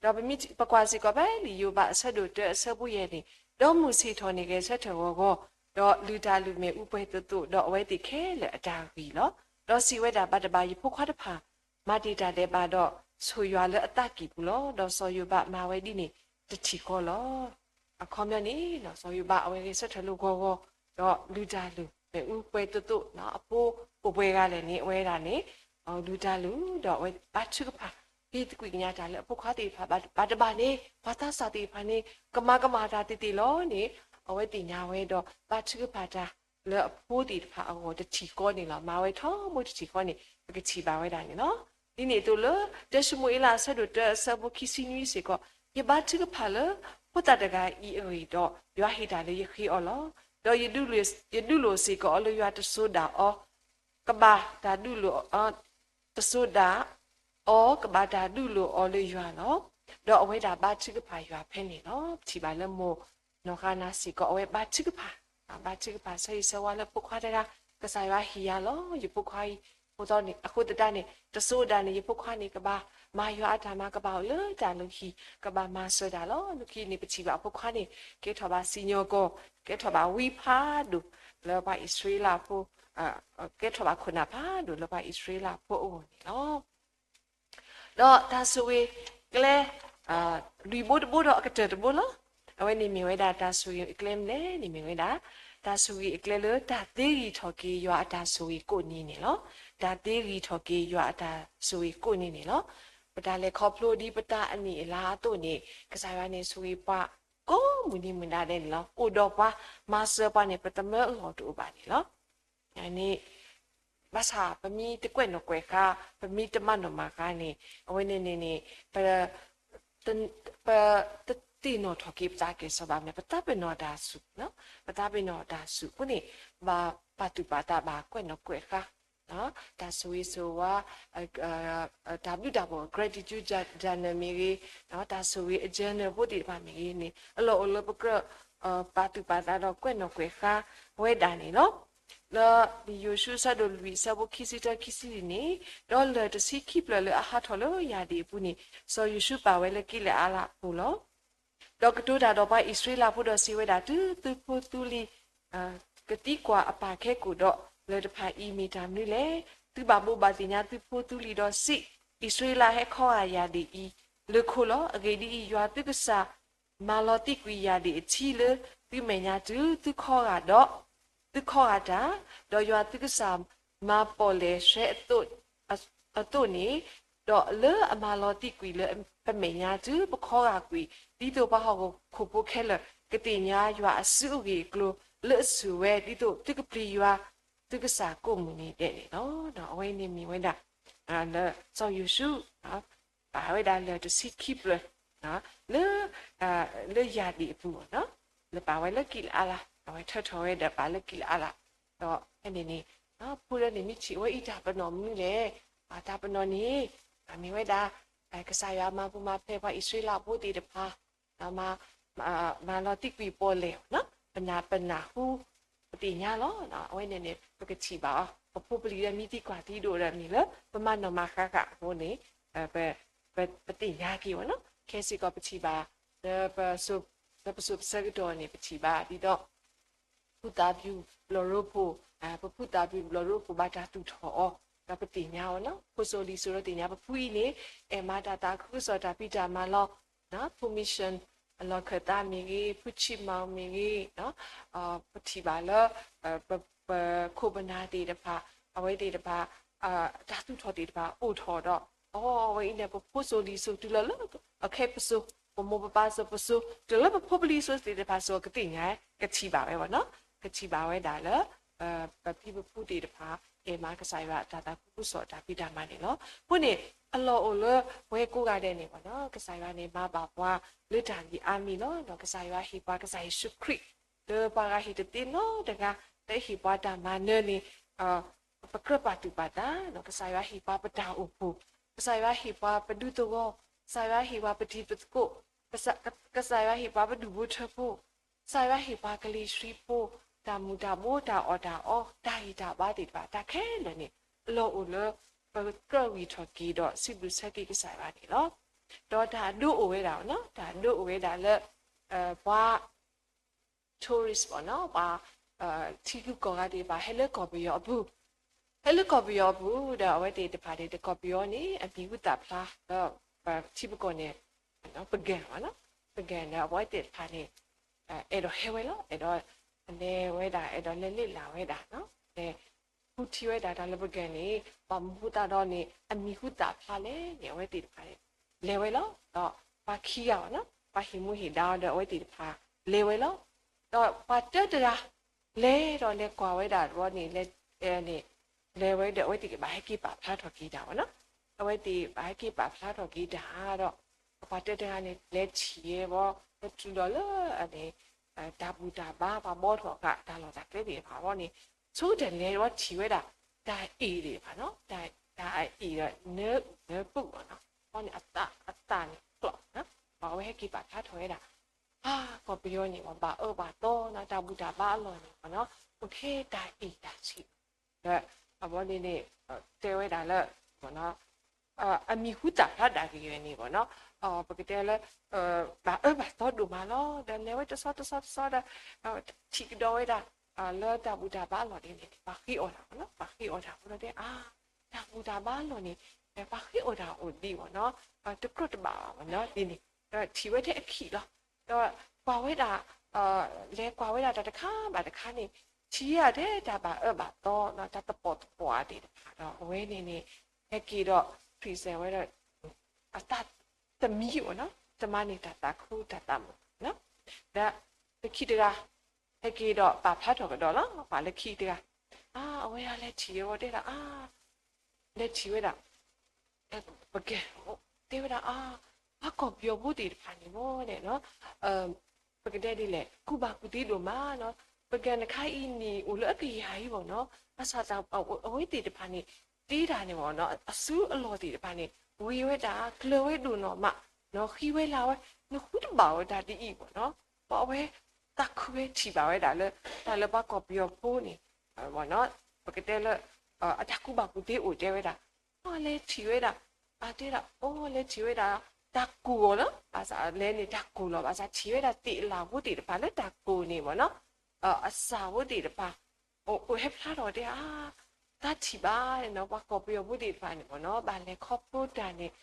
ဒီးပမ့ၢ်ပကွၢ်စ့ၢ်ကီးဖဲလံာ်ယိၤဘး အဆၢဒိၣ်တၢ အဆၢဖိယဲၢ်န့ၣ်, ဒီးမုၢ်ဆ့ၣ်ထီၣ်န့ၣ် ဂဲၤဆၢထၢၣ်ဂီၤဂီၤ, ဒီးလုၢ်တၢ်လုၢ်မဲာ်အူပှဲၤသိးသိး, ဒီးအဝဲသ့ၣ်ခဲလၢာ်အတၢ်ဂံၢ်လီၤ. ဒီးစံးဝဲဒၣ်, ဘၣ်တဘၣ် ယဖိခွါတဖၣ်, မၤတ့ၢ်တၢ်ဒဲးဘးဒီး ဆိၣ်ယွၤလၢအသးကံၢ်ပူၤလီၤ. ဒီးစီၤယိၤဘးမၤဝဲဒ်န့ၣ်တထံၣ်ဃီလီၤ. အခီပညီန့ၣ် စီၤယိၤဘးအဝဲဂဲၤဆၢထၢၣ်လိာ်ဂီၤဂီၤ, ဒီးလုၢ်တၢ်လုၢ် မ့ၣ်အူပှဲၤသိးသိး အဖိအိၣ်ပှဲၤဂၤလဲၣ်န့ၣ် အဝဲဒၣ်န့ၣ် လူၤတၢ်လူၤ ဒီးအဝဲဘါထုကဖၣ် ဟ့ၣ်သကွံာ်ကညးတၢ်လၢအဖိခွါသ့ၣ်တဖၣ် ဘၣ်တဘၣ်န့ၣ် ပှၤသးစၢ်သ့ၣ်တဖၣ်န့ၣ် ကမၤကမၣ်တၢ်သ့ၣ်သ့ၣ်လီၤန့ၣ် အဝဲသ့ၣ်ညါဝဲဒီး ဘါထုကဖၣ်တၢ်လၢအဖိသ့ၣ်တဖၣ်အဂီၢ်တထံၣ်ဃီန့ၣ်လီၤ. မၤဝဲထီဘိတထံၣ်ဃီန့ၣ် ပကထံၣ်ဘၣ်ဝဲဒၣ်န့ၣ်လီၤ. ဒ်န့ၣ်အသိးလၢ တၢၡမူၤအ့လးအဆၢဒိၣ်တၢအဆၢဖိခံဆံနွံစ့ၢ်ကီး, ယဘါထုကဖၣ်လၢဖိသၣ်တဂၤအံၤအဂ့ၢ်ဒီး ယွၤဟ့ၣ်တၢ်လၢယဃ့အီၤလီၤ. ဒီးယဒုးလိာ်စ့ၢ်ကီးအီၤလၢယွၤတစိၤဒၣ်အီၤ ကဘၣ်တၢ်ဒုးလိာ် တစိၤဒၣ်အီၤ ကဘၣ်တၢ်ဒုးလိာ်အီၤလၢယွၤလီၤ. ဒီးအဝဲဒၣ်ဘါထုကဖၣ်ယွၤဖဲန့ၣ်လီၤ. ပထံၣ်ဘၣ်လၢမိၢ်နီၢ်ဃါနၤစ့ၢ်ကီး အဝဲဘါထုကဖၣ်, ဘါထုကဖၣ်ဆၢဂ့ၤဆၢဝါလၢဖိခွါတဂၤ, ကစၢ်ယွၤဟ့ၣ်ယၤလီၤ ယဖိခွါအံၤ, အဃိသတးန့ၣ် တစိၤဒၣ်န့ၣ် ယဖိခွါန့ၣ် ကဘၣ်မၤယွၤအတၢ်မၤ ကဘၣ်အိၣ်လၢတၢ်လုၢ်ဟံၣ် ကဘၣ်မၤစၢၤတၢ်လီၤ. လၢခံန့ၣ် ပထံၣ်ဘၣ်အဖိခွါန့ၣ် ကဲထီၣ်ဘၣ်စံၣ်ညီၣ်ကွီၢ်, ကဲထီၣ်ဘၣ်ဝံဖးဒိၣ် လၢပှၤအံၣ်စရ့လးဖိ ကဲထီၣ်ဘၣ်ခိၣ်နၢ်ဖးဒိၣ်လၢပှၤအံၣ်စရ့လးဖိအဂီၢ်န့ၣ်လီၤ. ဒီးတၢ်ဆိၣ်ဂ့ၤကျဲ လွံၢ်ဘိတဘိဒီးအကတၢၢ်တဘိလီၤ. အဝဲန့ၣ်မ့ၢ်ဝဲဒၣ်တၢ်ဆိၣ်ဂ့ၤအကျဲမနုၤလဲၣ်န့ၣ် မ့ၢ်ဝဲဒၣ် တၢ်ဆိၣ်ဂ့ၤအကျဲလၢတၢ်သ့ဂံၢ်ထီၣ်က့ၤယွၤအတၢ်ဆိၣ်ဂ့ၤကိးနံၤန့ၣ်လီၤ. တၢ်သ့ဂံၢ်ထီၣ်က့ၤယွၤအတၢ်ဆိၣ်ဂ့ၤကိးနံၤန့ၣ်လီၤ. ပတၢ်လဲၤခီဖျိဒ်ပတၢ်အနံၣ်အလါအသိးန့ၣ် ကစၢ်ယွၤန့ၣ်ဆိၣ်ဂ့ၤပှၤကိးမုၢ်နံၤမုၢ်နၤဒဲးန့ၣ်လီၤ. အိၣ်ဒီးပှၤမၤစၢၤပှၤန့ၣ် ပသမၢအလီၢ်တအိၣ်ဘၣ်န့ၣ်လီၤ. န့ၣ် ဘၣ်ဆၣ်ပမ့ၢ်တကွဲးနီၣ်ကွဲးဃါ, ပမ့ၢ်တမၤနီၣ်မၤဃါန့ၣ် အဝဲန့ၣ်န့ၣ်န့ၣ် ပ ပတသ့ၣ်နီၣ်ထီၣ်က့ၤပသးကဲၣ်ဆိးဘၣ်မနုၤ ပသးပ့ၤနီၣ်တၢ်ဆူၣ်, ပသးပ့ၤနီၣ်တၢ်ဆူၣ်အဃိန့ၣ် ဘၣ်ပာ်သူၣ်ပာ်သးဘၣ်ကွဲးနီၣ်ကွဲးဃါ တၢ်ဆိၣ်ဂ့ၤဆိၣ်ဝါ တၢ်ဘျုးတၢ်ဖှိၣ် gratitude journal မ့ၢ်ဂ့ၤ, တၢ်ဆိၣ်ဂ့ၤအ journal ဖိသ့ၣ်တဖၣ်မ့ၢ်ဂ့ၤန့ၣ် အလီၢ်အိၣ်လၢပကြၢး ပာ်သူၣ်ပာ်သးဒီးကွဲးနီၣ်ကွဲးဃါဝဲဒၣ်န့ၣ်လီၤ. လၢယိၤၡူအဆၢဒိၣ်လွံၢ်အဆၢဖိခံဆံတၢခံဆံလွံၢ်န့ၣ်, ဒီးလၢၢ်တဆံခံဖျၢၣ်လၢအဟးထီၣ်လၢယၢ်ဒံၣ်အပူၤန့ၣ် စီၤယိၤၡူပာ်ဝဲလၢကံးလအးလးအပူၤလီၤ. ဒီးကတိၤတၢ်ဒီးပှၤအံၣ်စရ့လးဖိဒီးစံးဝဲဒၣ်, တုၤသုဖိသုလံၤ ကသံကွၢ်အပၢ်ခဲကိာ်ဒီး, လၢၢ်တဖၣ်အံၤမ့ၢ်တၢ်မနုၤလဲၣ်. သုဘၣ်ဘိးဘၣ်သ့ၣ်ညါသုဖိသုလံၤဒီးစံး, အံၣ်စရ့လးဟဲခီဂာ်ယၢ်ဒံၣ်အံၤ, လၢခိလီၤ. အဂ့ၢ်ဒ်အံၤ, ယွၤသုကစၢ် မၤလီၤသံကွံာ်ယၢ်ဒံၣ်အထံလၢသုမဲာ်ညါတုၤသုခီဂာ်ဒီး, သုခီဂာ်တၢ်, ဒီးယွၤသုကစၢ်မၤပီၣ်လဲၣ်ဆှဲအသိးန့ၣ်, ဒီးလၢအမၤလီၤသံကွံာ်လၢပမဲာ်ညါတုၤပခီဂာ်ကွံာ်, ဒ်သိးပှၤဟီၣ်ခိၣ်ဖိခဲလၢာ် ကသ့ၣ်ညါယွၤအစုအဂ့ၢ်အကျိၤလၢအဆူၣ်ဝဲ, ဒ်သိးသုကပျံၤယွၤသုကစၢ်ကိးမုၢ်နံၤဒဲးန့ၣ်လီၤ. အဝဲန့ၣ်မ့ၢ်ဝဲဒၣ် လၢစီၤယိၤၡူ ပာ်ဝဲဒၣ်လၢၢ်တဆံခံဖျၢၣ် လၢ လၢယၢ်ဒံၣ်အပူၤ, လၢပာ်ဝဲလၢကံးလအးလး, အဝဲထၢထီၣ်ဝဲဒီးပာ်လၢကံးလအးလး, ဒီးဖဲန့ၣ်န့ၣ် ဖိလၢန့ၣ်မ့ၢ်ထံၣ်ဝဲအံၤတၢ်ပနီၣ်မနုၤလဲၣ်, တၢ်ပနီၣ်န့ၣ် မ့ၢ်ဝဲဒၣ် ကစၢ်ယွၤမၤပူၤမၤဖျဲးပှၤအံၣ်စရ့လးဖိသ့ၣ်တဖၣ် မၤလီၤသံကွံာ်ပီၣ်လဲၣ်, ပနၢ်ပနၢ်ဟူ ပသ့ၣ်ညါလီၤ. အဝဲန့ၣ်န့ၣ် ပကထံၣ်ဘၣ်အီၤ ပဖိပလံၤဒီးမ့ၢ်သံကွၢ်သံဒိးဒီးမ့ၢ်လၢ ပမၤနီၣ်မၤဃါဃာ်အဃိန့ၣ် ပသ့ၣ်ညါက့ၤအီၤလီၤ. ခဲစ့ၢ်ကီးပထံၣ်ဘၣ် လၢပစိၤပဆၢကတီၢ်န့ၣ် ပထံၣ်ဘၣ်ဒ်သိး ဖုသးပူၤဘျီၣ်ရိဖှိၣ်, ပဖုသးပူၤဘျီၣ်ရိဖှိၣ်ဘၣ်တၢ်သူၣ်ထီၣ်အီၤ ဒီးပသ့ၣ်ညါအီၤလီၤ. ဖိစိၤလံၤစိၤဒီးသ့ၣ်ညါ ပဖုအံၤန့ၣ် အဲၣ်မၤတၢ်သးခုကစီၣ်တၢ်ဖံးတၢ်မၤလီၤ, ဖုမံၣ်ၡၢၣ် အလီၢ်ခၢၣ်သးမ့ၢ်ဂ့ၤ, ဖုဆံးမီၣ်မ့ၢ်ဂ့ၤ, ပထံၣ်ဘၣ်လၢ ပခိၣ်ပနၢ်သ့ၣ်တဖၣ် အဝဲသ့ၣ်တဖၣ် တၢ်သူၣ်ထီၣ်သ့ၣ်တဖၣ်အိၣ်ထီၣ်ဒီး အဝဲအံၤန့ၣ် ပဖိစိၤလံၤစိၤတုၤလီၤလၢ အခဲပစိၤ ပမိၢ်ပပၢ်စိၤပစိၤ တုၤလၢပဖိပလံၤစိၤသ့ၣ်တဖၣ်စိၤ ကသ့ၣ်ညါ ကထံၣ်ဘၣ်ဝဲဘၣ်နီၤ ကထံၣ်ဘၣ်ဝဲဒၣ်လၢ ပဖံပဖုသ့ၣ်တဖၣ် အဲၣ်မၤကစၢ်ယွၤအတၢ်သးခုကစီၣ်တၢ်ဖံးတၢ်မၤန့ၣ်လီၤ. အဃိန့ၣ် အလီၢ်အိၣ်လၢပဝဲကိးဂၤဒဲးန့ၣ်ဘၣ်နီၤ ကစၢ်ယွၤန့ၣ် မၤဘၣ်ပှၤလၢတၢ်ဂ့ၢ်အါမံၤလီၤ. ဒီးကစၢ်ယွၤဟ့ၣ်ပှၤကစၢ်ယ့ၣ်ၡူးခရံာ် လၢပှၤဂၤဟ့ၣ်တသ့နီတဂၤ လၢဟ့ၣ်ပှၤတၢ်မၤနၢၤန့ၣ် ပကြၢးပာ်သူၣ်ပာ်သး ကစၢ်ယွၤဟ့ၣ်ပှၤပတၢ်အိၣ်ဖှိၣ်, ကစၢ်ယွၤဟ့ၣ်ပှၤပဒူသဝီ, ကစၢ်ယွၤဟ့ၣ်ပှၤပတံၤပသကိး, ကစၢ်ယွၤဟ့ၣ်ပှၤပဒူၣ်ဖိထၢဖိ, ကစၢ်ယွၤဟ့ၣ်ပှၤကလံၤဆှံဖိ, တၢ်မူၤတၢ်ဘှီး တၢ်အီၣ်တၢ်အီ တၢ်ဂံၢ်တၢ်ဘါသ့ၣ်တဖၣ် တၢ်ခဲလၢာ်န့ၣ် အလီၢ်အိၣ်လၢ ပကြၢးဂံၢ်ထီၣ်က့ၤဒီးစံးဘျုးဆၢက့ၤကစၢ်ယွၤန့ၣ်လီၤ. ဒီးတၢ်အဒိအိၣ်ဝဲဒၣ်နီၤ တၢ်အဒိအိၣ်ဝဲဒၣ်လၢ ပှၤ tourist ဘၣ်နီၤ ပှၤထံဂုၤကီၢ်ဂၤသ့ၣ်တဖၣ် ဟဲလၢကီၢ်ပယီၤအပူၤ, ဟဲလၢကီၢ်ပယီၤအပူၤဒီး အဝဲသ့ၣ်တဖၣ်န့ၣ် တကီၢ်ပယီၤန့ၣ် အမံၤဟူသၣ်ဖျါ ဒီးပထံပကီၢ်န့ၣ် ပကၣ်ဘၣ်နီၤ ပကၣ်ဒီး အဝဲသ့ၣ်တဖၣ်န့ၣ် အဲၣ်ဒိးဟဲဝဲလီၤ အဲၣ်ဒိး အလဲၤဝဲဒၣ် အဲၣ်ဒိးလဲၤလ့ၣ်လၢ်ဝဲဒၣ် လဲၤဃုထံၣ်ဝဲဒၣ်တၢ်လၢပကဲန့ၣ် ဘၣ်မနုၤဃိသတးဒီးန့ၣ် အမံၤဟူသၣ်ဖျါလဲၣ်န့ၣ် အဝဲသ့ၣ်တဖၣ် လဲၤဝဲလီၤ. ဒီးပှၤခံဂၤဘၣ်နီၤ ပှၤဟ့ၣ်မူဟ့ၣ်ဒါအီၤဒီးအဝဲသ့ၣ်တဖၣ် လဲၤဝဲလီၤ. ဒီးပှၤတၢတဂၤ လဲၤဒီးလဲၤကွၢ်ဝဲဒၣ်တဘျီန့ၣ် လဲၤ န့ၣ် လဲၤဝဲဒီး အဝဲသ့ၣ်ကဘၣ်ဟဲက့ၤပာ်ဖျါထီၣ်က့ၤတၢ်ဘၣ်နီၤ. အဝဲသ့ၣ်ဘၣ်ဟဲက့ၤပာ်ဖျါထီၣ်က့ၤတၢ်ဒီး ပှၤတၢတဂၤန့ၣ် လဲၤထံၣ်ဝဲဘၣ် လၢတုၤဒီးလၢန့ၣ် တၢ်ဘူၣ်တၢ်ဘါ ပှၤဘှီထီၣ်ဃာ်တၢ်လီၢ်တၢ်ကျဲသ့ၣ်တဖၣ်ဘၣ်န့ၣ် ဆိကတၢၢ်လဲၤဝဲထံၣ်ဝဲဒၣ် တၢ်အ့ၣ်သ့ၣ်တဖၣ်နီၤ တၢ်အ့ၣ်ဒီးနၢအုၣ်နၢပူၤဘၣ်နီၤ ဘၣ်န့ၣ် အသၣ်အသၣ်န့ၣ်ကျီၣ် ပှၤဝဲဟဲက့ၤပာ်ဖျါထီၣ်ဝဲဒၣ် အါ ကီၢ်ပယီၤန့ၣ် ဘၣ်အၢဘၣ်သီနီၤ တၢ်ဘူၣ်တၢ်ဘါအလီၢ်န့ၣ်ဘၣ်နီၤ အိၣ်ထဲတၢ်အ့ၣ်တၢ်ဆံး ဒီးအဘီန့ၣ်န့ၣ် တဲဝဲဒၣ်လၢ အမံၤဟူသၣ်ဖျါဒၣ်ကယဲၢ်န့ၣ်ဘၣ်နီၤ ပကတဲလၢ ဘၣ်အၢဘၣ်သီဒိၣ်မးလီၤ. ဒီးလဲၤဝဲတဆီတဆီတဆီဒီး ထံၣ်ကဒီးဝဲဒၣ် လၢတၢ်ဘူၣ်တၢ်ဘါအလီၢ်န့ၣ်န့ၣ် ပှၤဃ့အီၣ်တၢ်ဘၣ်နီၤ ပှၤဃ့အီၣ်တၢ်ဘၣ်ဒီးတဲ အါ တၢ်ဘူၣ်တၢ်ဘါအလီၢ်န့ၣ် ပှၤဃ့အီၣ်တၢ်အိၣ်ဒံးဘၣ်နီၤ တကြၢးတဘၣ်ဘၣ်မ့ၢ်နီၤဒ်န့ၣ် ဒီးထံၣ်ဝဲထဲအခံးလီၤ. ဒီးကွၢ်ဝဲဒၣ် လဲၤကွၢ်ဝဲဒၣ်တၢ်တခါဘၣ်တခါန့ၣ် ထံၣ်ဝဲဒၣ်ထဲတၢ်ဘၣ်အၢဘၣ်သီ တၢ်တပိာ်တပီၢ်သ့ၣ်တဖၣ်ဒီး အဝဲန့ၣ်န့ၣ် ဟဲက့ၤဒီး present ဝဲဒၣ် အသးသမံဝဲနီၤ တမၤန့ၢ်တၢ်သးခုတၢ်သးမုာ်နီၤ ဒီး လၢခံတဂၤ ဟဲက့ၤဒီးပာ်ဖျါထီၣ်ကဒီးလီၤ ပှၤလၢခံတဂၤ အဝဲဒၣ်လဲၤထံၣ်ဝဲတဲဒၣ် အါ လဲၤထံၣ်ဝဲဒၣ် ပကဲ တဲဝဲဒၣ် အါ ပှၤကီၢ်ပယီၤဖိသ့ၣ်တဖၣ်န့ၣ်ဘၣ်န့ၣ်နီၤ ပကတဲဒ်လဲၣ် ကူၣ်ဘၣ်ကူၣ်သ့ဒိၣ်မးနီၤ ပကဲနခါအံၤန့ၣ် အိၣ်လၢအကယၤအံၤဘၣ်နီၤ ဘၣ်ဆၣ်သနာ်က့ အဝဲသ့ၣ်တဖၣ်န့ၣ် တ့တၢ်န့ၣ်ဘၣ်နီၤ အစုအလီၢ်သ့ၣ်တဖၣ်န့ၣ် ဂ့ၤဝဲဒၣ် ကျၢၤဝဲဒိၣ်နီၢ်မး နီၤဃံဝဲလၤဝဲ နဃုတဘၣ်ဝဲတၢ်ဒ်အံၤဘၣ်နီၤ ပှၤအဝဲ သးခုဝဲထံၣ်ဘၣ်ဝဲဒၣ်လၢ တၢ်လၢပှၤကီၢ်ပယီၤဖိန့ၣ် ပကတဲလၢ အတၢ်ကူၣ်ဘၣ်ကူၣ်သ့အိၣ်တဲဝဲဒၣ် အလဲၤထံၣ်ဝဲဒၣ် အတဲဒၣ် အလဲၤထံၣ်ဝဲဒၣ် တၢ်ကိၢ်အီၤလီၤ ဘၣ်ဆၣ်လဲၤန့ၣ်တၢ်ကိၢ်လီၤ ဘၣ်ဆၣ်ထံၣ်ဝဲဒၣ်သ့ၣ်အလၣ်ဖိသ့ၣ်တဖၣ်လၢတၢ်ကိၢ်န့ၣ်ဘၣ်နီၤ အစၢ်ဖိသ့ၣ်တဖၣ် အိၣ်ဟဲဖျါထီၣ်တဲအါ တၢ်ထံၣ်ဘၣ်နီၤ ပှၤကီၢ်ပယီၤဖိသ့ၣ်တဖၣ်န့ၣ်ဘၣ်နီၤ ဘၣ်လဲၤခီဖျိတၢ်န့ၣ်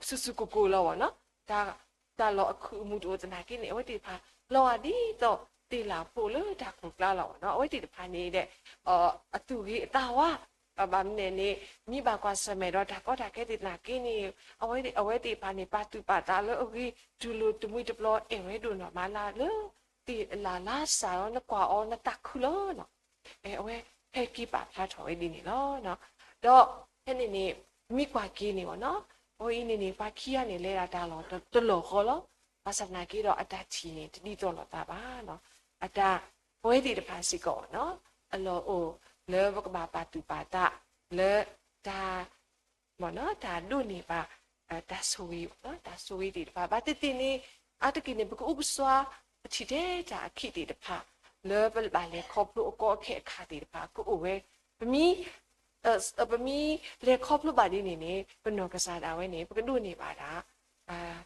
စူၤစူၤကိၢ်ကိၢ်လီၤဘၣ်နီၤ တၢ်လီၢ်အခုၣ်အမုာ်တအိၣ်သနာ်က့န့ၣ် အဝဲသ့ၣ်တဖၣ် လီၤဂာ်ဒ်သိးသ့ၣ်လၣ်ဖိလၢတၢ်ကိၢ်ကျါလီၤဘၣ်နီၤ အဝဲသ့ၣ်တဖၣ်န့ၣ်ဒီး အသူၣ်ဂ့ၤအသးဝါ ဘၣ်မနုၤန့ၣ် မ့ၢ်ဘၣ်ကွၢ်ဆၢၣ်မဲာ်ဒီးတၢ်ကီတၢ်ခဲသ့ၣ်သနာ်က့န့ၣ် အဝဲသ့ၣ်တဖၣ်န့ၣ် ပာ်သူၣ်ပာ်သးလၢအဂ့ၤ တူၢ်လိာ်တမှံတပျီ အဲၣ်ဝဲဒိၣ်နီၢ်မးလၢ လၢသ့ၣ်အလၣ်လါစၢ်လီၤ နကွၢ်အီၤနသးခုလီၤနီၤ အဝဲဟဲက့ၤပာ်ဖျါထီၣ်ဝဲဒ်န့ၣ်လီၤ. ဒီးဖဲန့ၣ်န့ၣ် ပမ့ၢ်ကွၢ်က့ၤန့ၣ်ဘၣ်နီၤ အဝဲအံၤန့ၣ်န့ၣ် ပှၤခံဂၤန့ၣ် လဲၤဒၣ်တၢ်လီၢ်တလီၢ်ဃီလီၤ. ဘၣ်ဆၣ်သနာ်က့ဒီး အတၢ်ထံၣ်န့ၣ် တဒ်သိးလိာ်သးဘၣ်နီၤ အတၢ် ပဝဲသ့ၣ်တဖၣ်စ့ၢ်ကီးနီၤ အလီၢ်အိၣ်လၢပကဘၣ်ပာ်သူၣ်ပာ်သး လၢတၢ် တၢ်ဒိးန့ၢ်ဘၣ် တၢ်ဆိၣ်ဂ့ၤ တၢ်ဆိၣ်ဂ့ၤသ့ၣ်တဖၣ် ဘၣ်သ့ၣ်သ့ၣ်န့ၣ် အါတက့ၢ်န့ၣ် ပကအိၣ်ကစွါ ပထံၣ်ထဲတၢ်အခံးသ့ၣ်တဖၣ် လၢပဘၣ်လဲၤခီဖျိအကီအခဲအခါသ့ၣ်တဖၣ် ကအိၣ်ဝဲ ပမ့ၢ် ပမ့ၢ်လဲၤခီဖျိဘၣ်ဒ်န့ၣ်န့ၣ် ပနီၢ်ကစၢ်ဒၣ်ဝဲန့ၣ် ပကဒိးန့ၢ်ဘၣ်ဒၣ်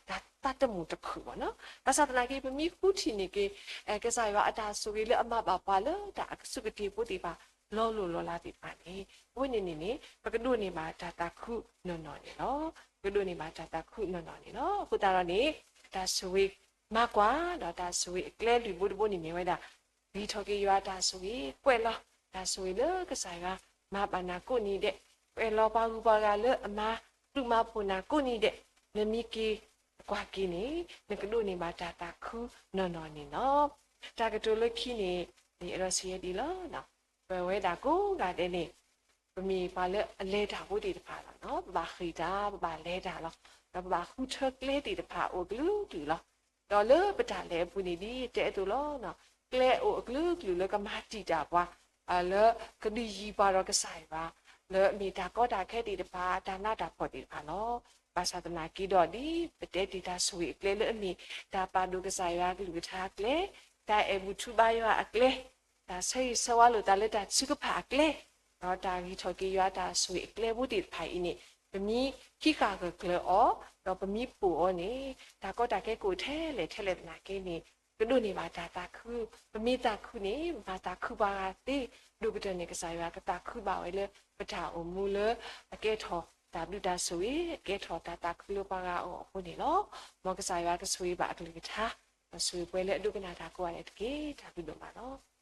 တၢ်သးတမုာ်တခုၣ်ဘၣ်နီၤ. ဘၣ်ဆၣ်သနာ်က့ ပမ့ၢ်ဃုထံၣ်န့ၢ်က့ၤ ကစၢ်ယွၤအတၢ်ဆိၣ်ဂ့ၤလၢအမၤဘၣ်ပှၤလၢတၢ်အကဆူးကတ့ၤဖိသ့ၣ်တဖၣ် လီၤလိၢ်လီၤလးသ့ၣ်တဖၣ်န့ၣ် အဝဲန့ၣ်န့ၣ်န့ၣ် ပကဒိးန့ၢ်ဘၣ်တၢ်သးခုနီၢ်နီၢ်န့ၣ်လီၤ. ပကဒိးန့ၢ်ဘၣ်တၢ်သးခုနီၢ်နီၢ်န့ၣ်လီၤ. အဃိသတးဒီးန့ၣ် တၢ်ဆိၣ်ဂ့ၤမၤကွၢ် ဒီးတၢ်ဆိၣ်ဂ့ၤအကျဲလုၢ်ဘိတဘိန့ၣ်မ့ၢ်ဝဲဒၣ် ဂံၢ်ထီၣ်က့ၤယွၤတၢ်ဆိၣ်ဂ့ၤ ကွဲးလီၤ တၢ်ဆိၣ်ဂ့ၤလၢကစၢ်ယွၤ မၤဘၣ်နၤကိးနံၤဒဲး ကွဲးလီၤပှၤဂုၤပှၤဂၤလၢအမၤ သုးမၤဖိးနၤကိးနံၤဒဲး နမ့ၢ်က့ၤကွၢ်က့ၤန့ၣ် နကဒိးန့ၢ်ဘၣ်တၢ်သးခုနီၢ်နီၢ်န့ၣ်လီၤ. တၢ်ကတိၤလၢခံန့ၣ် ယအဲၣ်ဒိးစံးဝဲဒ်လီၤ. ပဝဲဒၣ်ကိးဂၤဒဲးန့ၣ် ပမ့ၢ်ပှၤလၢအလဲၤတၢ်ဖိသ့ၣ်တဖၣ်လီၤ. ပဘၣ်ဃ့ၢ်တၢ် ပဘၣ်လဲၤတၢ်လီၤ. ဒီးပဘၣ်ဃုထၢကျဲသ့ၣ်တဖၣ်အိၣ်ကလုာ်ကလုာ်လီၤ. ဒီးလၢပတၢ်လဲၤအပူၤန့ၣ်ဒ်တဲအသိးလီၤ. ကျဲအိၣ်အကလုာ်ကလုာ်လၢကမၤတံာ်တာ်ပှၤ လၢကဒုးယံၤပှၤဒီးကစၢ်ယွၤ လၢအမ့ၢ်တၢ်ကီတၢ်ခဲသ့ၣ်တဖၣ် တၢ်နးတၢ်ဖှီၣ်သ့ၣ်တဖၣ်လီၤ. ဘၣ်ဆၣ်သနာ်က့ဒီးဒ်ပတဲတ့ၢ်တၢ်ဆိၣ်ဂ့ၤအကျဲလၢအမ့ၢ် တၢ်ပာ်ဒိၣ်ကစၢ်ယွၤကလုၢ်ကထါအကျဲ, တၢ်အဲၣ်ဘူၣ်ထူဘါယွၤအကျဲ, တၢ်ဆၢဂ့ၤဆၢဝါလိာ်သးလၢတၢ်ထုကဖၣ်အကျဲ, ဒီးတၢ်ဂံၢ်ထီၣ်က့ၤယွၤတၢ်ဆိၣ်ဂ့ၤအကျဲဖိသ့ၣ်တဖၣ်အံၤန့ၣ် ပမ့ၢ်ဟံးဃာ်ဂၢၢ်ကျၢၤအီၤ, ဒီးပမ့ၢ်ပိာ်အီၤန့ၣ် တၢ်ကီတၢ်ခဲကအိၣ်ထဲလဲၣ်ထဲလဲၣ်သနာ်က့န့ၣ် ကဒိးန့ၢ်ဘၣ်တၢ်သးခု, ပမ့ၢ်သးခုန့ၣ် ပမၤသးခုပှၤဂၤသ့, ဒိၣ်ကတၢၢ်န့ၣ် ကစၢ်ယွၤကသးခုဘၣ်ဝဲလၢ ပတၢ်အိၣ်မူလၢအကဲထီၣ်တၢ်ဘျုးတၢ်ဆိၣ်ဂ့ၤ, အကဲထီၣ်တၢ်သးခုလၢပှၤဂၤအဂီၢ်အဃိန့ၣ်လီၤ. မ်ကစၢ်ယွၤကဆိၣ်ဂ့ၤဘၣ်အကလုၢ်ကထါ, ဒီးဆိၣ်ဂ့ၤပှၤလၢအဒိကနၣ်တၢ်ကိးဂၤဒဲးတက့ၢ်. တၢ်ဘျုးဒိၣ်မးလီၤ.